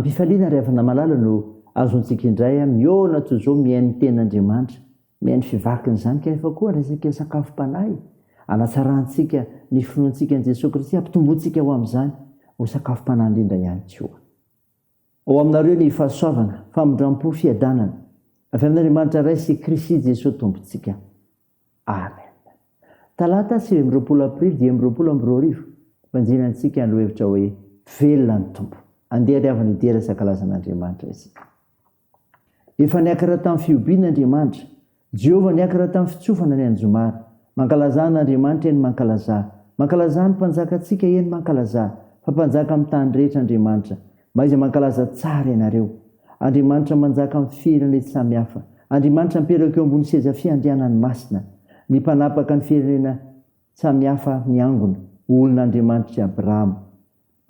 Am-pifaliana ry havana malala no azontsika indray mihaona toy izao mihaino ny tenin'Andriamanitra, mihaino fivakiny izany kanefa koa resaka sakafom-panahy hanatsarantsika ny finoantsika an'i Jesoa Kristy, hampitomboantsika ho amin'izany ho sakafom-panahy indrindra ihany koa. Ao aminareo ny fahasoavana, famindram-po, fiadanana, avy amin'Andriamanitra Ray sy Kristy Jesoa Tompontsika. Amen. Talata 29 Aprily 2025, Banjinantsika ny lohahevitra hoe Velona ny Tompo. Andeha ry havana hidera sy hankalaza an'Andriamanitra isika. Efa niakatra tamin'ny fihobiana Andriamanitra. Jehovah niakatra tamin'ny fitsofana ny anjomara. Mankalazà an'Andriamanitra, eny, mankalazà. Mankalazà ny Mpanjakantsika, eny, mankalazà. Fa Mpanjaka amin'ny tany rehetra Andriamanitra. Mahaiza mankalaza tsara ianareo. Andriamanitra manjaka amin'ny firenena samihafa. Andriamanitra mipetraka eo ambony seza fiandrianany masina. Ny mpanapaka ny firenena samihafa miangona, ho olon'Andriamanitr'i Abrahama.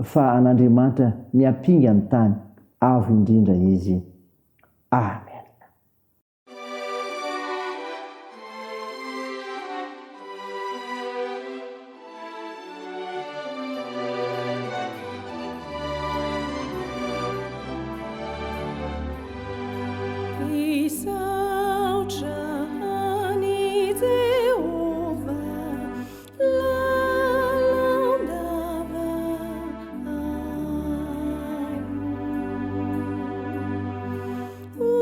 Fa an'Andriamanitra miampinga ny tany, avo indrindra Izy. Amen. Misaotra an'i Jehovah lalandava aho. Ho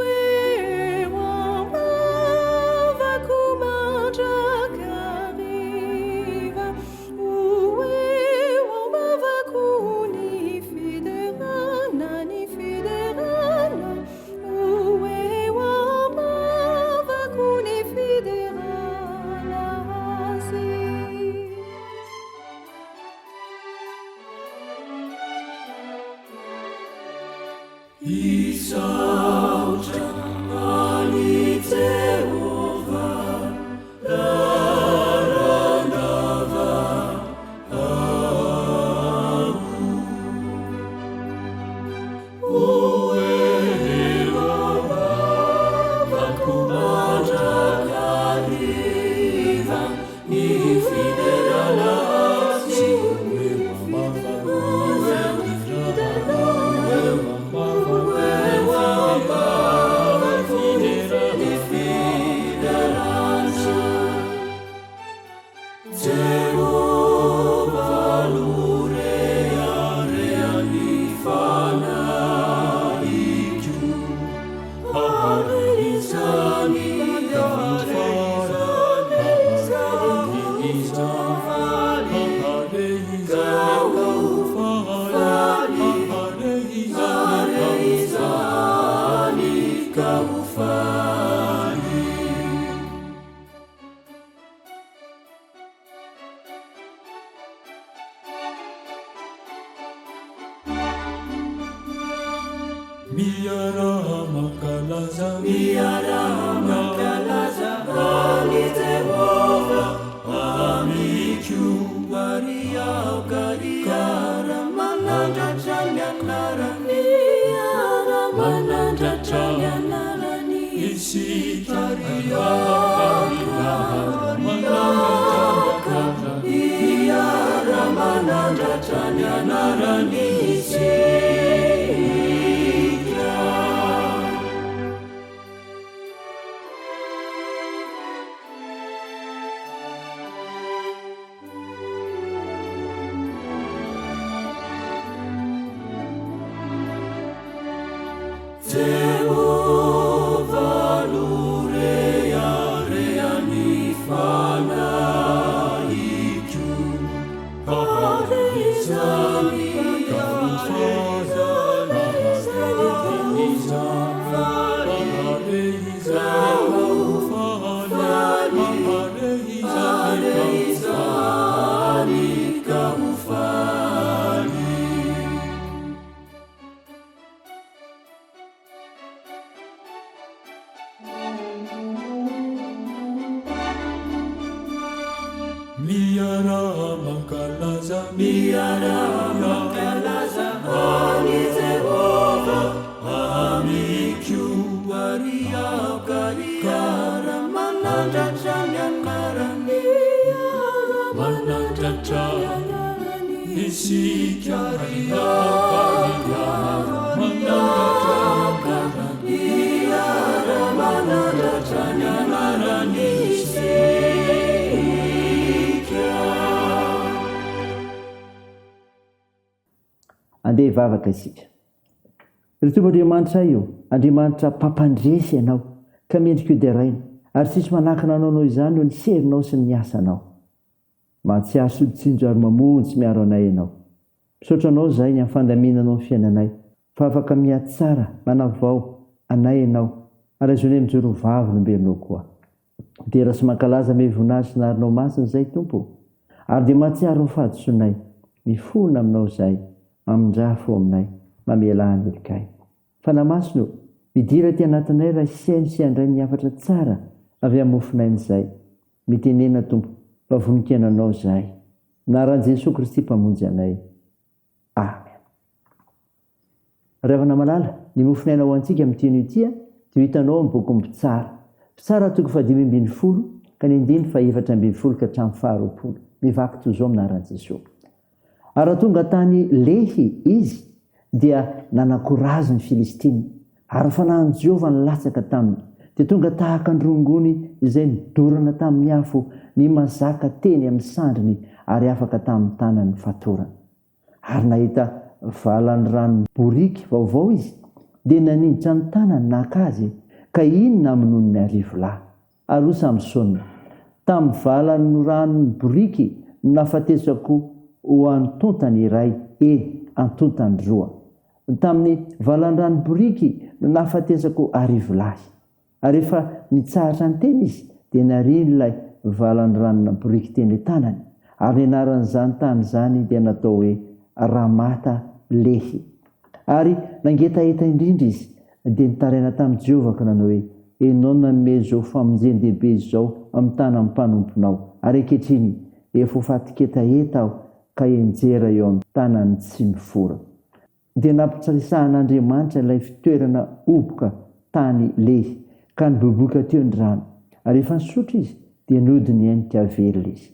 eo am-bavako mandrakariva, ho eo am-bavako ny fiderana, ny fiderana, ho eo am-bavako ny fiderana Azy. Hisaotra an'i Jehovah lalandava aho. Ho eo am-bavako mandrakariva ny fiderana Azy. Ho eo am-bavako ny fiderana. Jehovah no reharehan'ny fanahiko. Ary izany Miaraha mankalaza, miaraha mankalaza an'i Jehovah amiko. Ary aoka hiara-manandratra ny anarany, hiara-manandratra ny anarany isika. Ary aoka hiara-manandratra ny anarany isika. Jehovah no reharehan'ny fanahiko. Ary izany ka ho faly. Miaraha mankalaza, miaraha mankalaza an'i Jehovah amiko. Ary aoka hiara-manandratra ny anarany, hiara-manandratra ny anarany isika. Ary aoka. Hiara-manandratra ny anarany isika. Andeha hivavaka isika. Ry Tompo Andriamanitray ô, Andriamanitra mpampandresy Ianao, ka mendrika hoderaina, ary tsisy manakana Anao hanao izany noho ny herinao sy ny asanao. Mahatsiaro sy mitsinjo ary mamonjy sy miaro anay Ianao. Misaotra Anao izahay ny amin'ny fandaminanao ny fiainanay, fa afaka mihatsara, manavao, anay Ianao, ary azonay mijoro ho vavolombelonao koa. Midera sy mankalaza ame voninahitra sy narinao masina izay Tompo ô! Ary dia mahatsiaro ny fahadisoanay, mifona aminao izahay, mamindrà fo aminay, mamelà ny helokay. Fanahy Masina ô, midira aty anatinay raha hihaino sy handray ny hafatra tsara avy amin'ny mofonaina izay. Mitenena Tompo, fa vonon-kihaino Anao izahay. Anaran'i Jesoa Kristy Mpamonjy anay. Amen. Ry havana malala, ny mofon'aina ho antsika amin'ity anio ity dia ho hitanao ao amin'ny bokin'ny Mpitsara. Mpitsara toko fahadimy ambin'ny folo ka ny andininy faha-14 ka hatramin'ny faha-20. Mivaky toy izao amin'ny anaran'i Jesoa. Ary raha tonga tany Lehy izy, dia nanakora azy ny Filistina, ary ny fanahin'i Jehovah nilatsaka taminy, dia tonga tahaka ny rongony izay nodorana tamin'ny afo ny mazaka teny amin'ny sandriny ary afaka tamin'ny tanany ny fatorana. Ary nahita valan-drano boriky vaovao izy, dia naninjitra ny tanany naka azy, ka iny namonoany ny arivolahy. Ary hoy Samsona, Tamin'ny valan-dranon'ny boriky no nahafatesako ho antontany iray, eny, antontany roa. Tamin'ny valan-drano boriky no nahafatesako arivolahy. Ary rehefa nitsahatra niteny izy, dia nariany ilay valan-dranona boriky teny an-tanany, ary ny anaran'izany tany izany dia natao hoe Ramata Lehy. Ary nangetaheta indrindra izy, dia nitaraina tamin'i Jehovah ka nanao hoe, Ianao no nanome izao famonjen-dehibe izao amin'ny tanan'ny mpanomponao, ary ankehitriny efa ho fatin-ketaheta aho ka hianjera eo amin'ny tanan'ny tsy mifora. Dia nampiresahan'Andriamanitra ilay fitoerana hoboka tany Lehy, ka niboiboika teo ny rano. Ary rehefa nisotro izy, dia nody nihenika velona izy.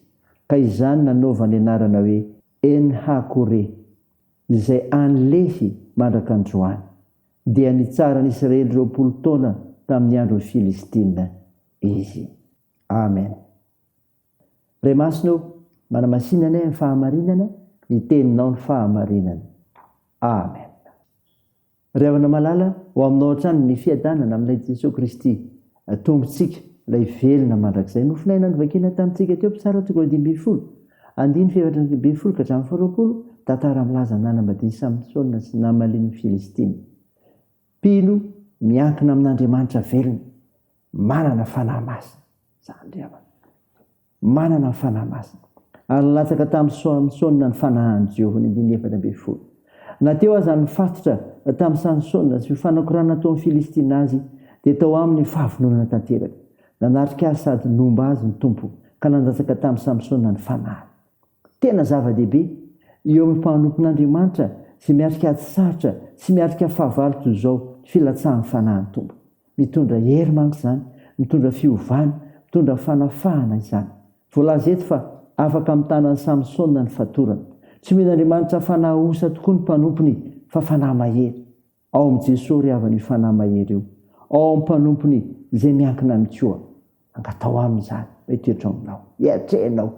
Ka izany nanaovany anarana hoe En-hakore, izay any Lehy mandraka androany. Dia nitsara ny Israely 20 taona tamin'ny andron'ny Filistina izy. Amen. Ray Masina ô, manamasina anay amin'ny fahamarinana, ny Teninao ny fahamarinana. Amen. Ry havana malala, ho aminao hatrany ny fiadanana amin'ilay Jesoa Kristy Tompontsika, ilay velona mandrakizay. Nofonaina novakiana tamintsika teo Mpitsara toko 15, andininy faha-14 ka hatramin'ny faha-20, tantara milaza ny nanambadian'i Samsona sy namalian'ny Filistina. Mpino miankina amin'Andriamanitra velona, manana Fanahy Masina. Izany ry havana. Manana ny Fanahy Masina. Ary nilatsaka tamin'i Samsona ny Fanahin'i Jehovah, ny andininy 14. Na teo aza ny fatotra tamin'i Samsona sy ny fanakorana nataon'ny Filistina azy, dia tao aminy ny fahavononana tanteraka. Nanatrika azy sady nomba azy ny Tompo, ka nandatsaka tamin'i Samsona ny Fanahiny. Tena zava-dehibe eo amin'ny mpanompon'Andriamanitra izay miatrika ady sarotra sy miatrika fahavalo toy izao ny filatsahan'ny Fanahin'ny Tompo. Mitondra hery manko izany, mitondra fiovana, mitondra fanafahana izany. Voalaza eto fa afaka amin'ny tanan'i Samsona ny fatorana. Tsy omen'Andriamanitra fanahy osa tokoa ny mpanompony fa fanahy mahery. Ao amin'i Jesoa ry havana io fanahy mahery io. Ao amin'ny mpanompony izay miankina aminy koa. Angatao aminy izany mba hitoetra ao aminao. Hiatrehanao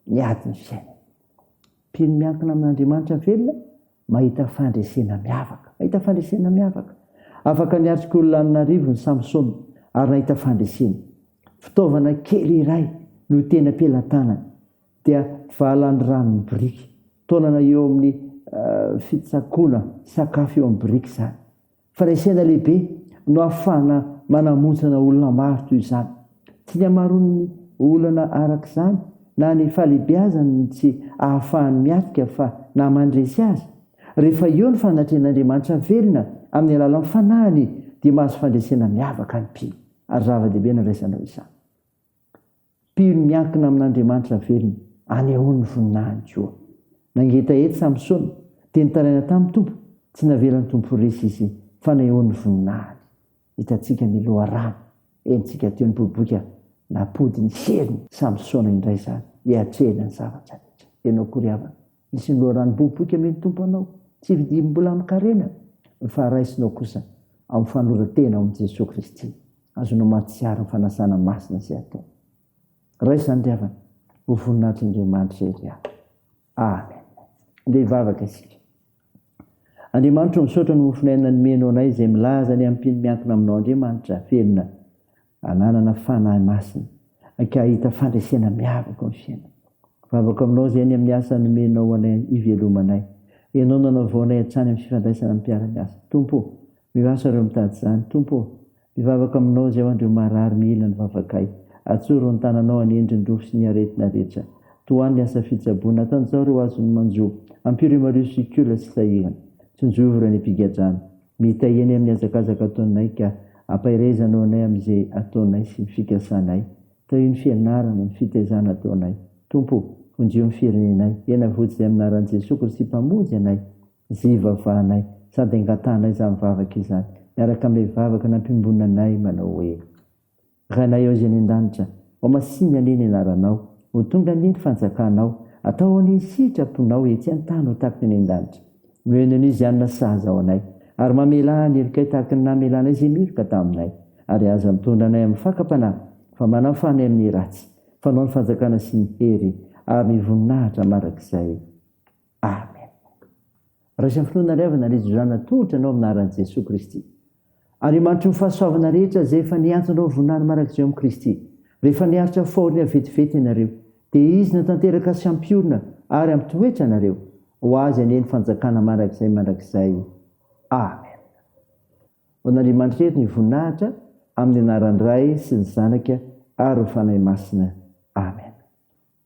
ny adin'ny fiainana. Mpino miankina amin'Andriamanitra velona mahita fandresena miavaka. Mahita fandresena miavaka. Afaka niatrika olona an'arivony Samsona ary nahita fandresena. Fitaovana kely iray no teny am-pelatanany dia valan-dranon'ny biriky. Taolana eo amin'ny fitsakoana sakafo eo amin'ny biriky izany. Faharesena lehibe no ahafahana manamontsana olona maro toy izany. Tsy ny hamaroan'ny olana araka izany na ny fahalehibeazany no tsy ahafahany miatrika fa na mandresy azy. Rehefa eo ny fanatrehan'Andriamanitra velona amin'ny alalan'ny Fanahiny dia mahazo fandresena miavaka ny mpino. Ary zava-dehibe ny andraisanao izany. Mpino miankina amin'Andriamanitra velona, anehoany ny voninahiny koa. Nangetaheta Samsona, dia nitaraina tamin'ny Tompo, tsy navelan'ny Tompo ho resy izy, fa nanehoany ny voninahiny. Hitantsika ny loharano, henontsika teo ny boiboika nampody ny herin'i Samsona indray izany, hiatrehana ny zavatra rehetra. Ianao koa ry havana, misy ny loharano boiboika omen'ny Tompo anao. Tsy vidim-bola amin-karena, fa raisinao kosa amin'ny fanoloran-tena ao amin'i Jesoa Kristy. Azonao mahatsiaro ny fanasana masina izay atao. Raiso izany ry havana, ho voninahitr'Andriamanitra irery ihany. Amen. Andeha hivavaka isika. Andriamanitra o, misaotra ny mofon'aina nomenao anay izay milaza ny hampino miankina aminao Andriamanitra velona ananana fanahy masina ka hahita fandresena miavaka ao amin'ny fiainana. Vavaka aminao izay any amin'ny asa nomenao anay hivelomanay. Ianao no nanavao anay hatrany amin'ny fifandraisana amin'ny mpiara-miasa. Tompo o, miasa ireo mitady izany. Tompo o, Mivavaka aminao izay ho an'ireo marary mila ny vavakay. Atsoro ny tananao hanendry ny rofy sy ny aretina rehetra. Tohano ny asa fitsaboana. Atanjao ireo azon'ny manjo. Ampio ireo mario sy kiola sy sahirana. Tsinjovy ireo any am-pigadrana. Mitahia anay amin'ny hazakazaka ataonay ka ampaherezanao anay amin'izay ataonay sy ny fikasanay. Tahio ny fianarana, ny fitaizana ataonay. Tompo o, vonjeo ny firenenay. Eny avotsy izay amin'ny anaran'i Jesoa Kristy Mpamonjy anay. Izay ivavahanay sady angatahanay izany vavaka izany, miaraka amin'ilay vavaka nampiombonina anay manao hoe, Rainay ao izay any an-danitra, ho masìna anie ny anaranao, ho tonga anie ny fanjakanao, atao anie ny sitraponao etsy an-tany ho tahaka ny any an-danitra. Nomeno anio izay hanina sahaza ho anay, ary mamelà ny helokay tahaka ny namelanay izay meloka taminay, ary aza mitondra anay amin'ny fakam-panahy, fa manafaha anay amin'ny ratsy, fa Anao ny fanjakana sy ny hery ary ny voninahitra mandrakizay. Amen. Raiso amin'ny finoana ry havana ry Jozana atolotra anao amin'ny anaran'i Jesoa Kristy. Andriamanitry ny fahasoavana rehetra izay efa niantso anao voninahiny mandrakizay ao amin'i Kristy. Rehefa niaritra fahoriana vetivety ianareo, dia Izy natanteraka sy hampiorina ary hampitoetra anareo. Ho Azy anie ny fanjakana mandrakizay mandrakizay. Amen. Ho an'Andriamanitra eto ny voninahitra amin'ny anaran'ny Ray sy ny Zanaka ary ny Fanahy Masina.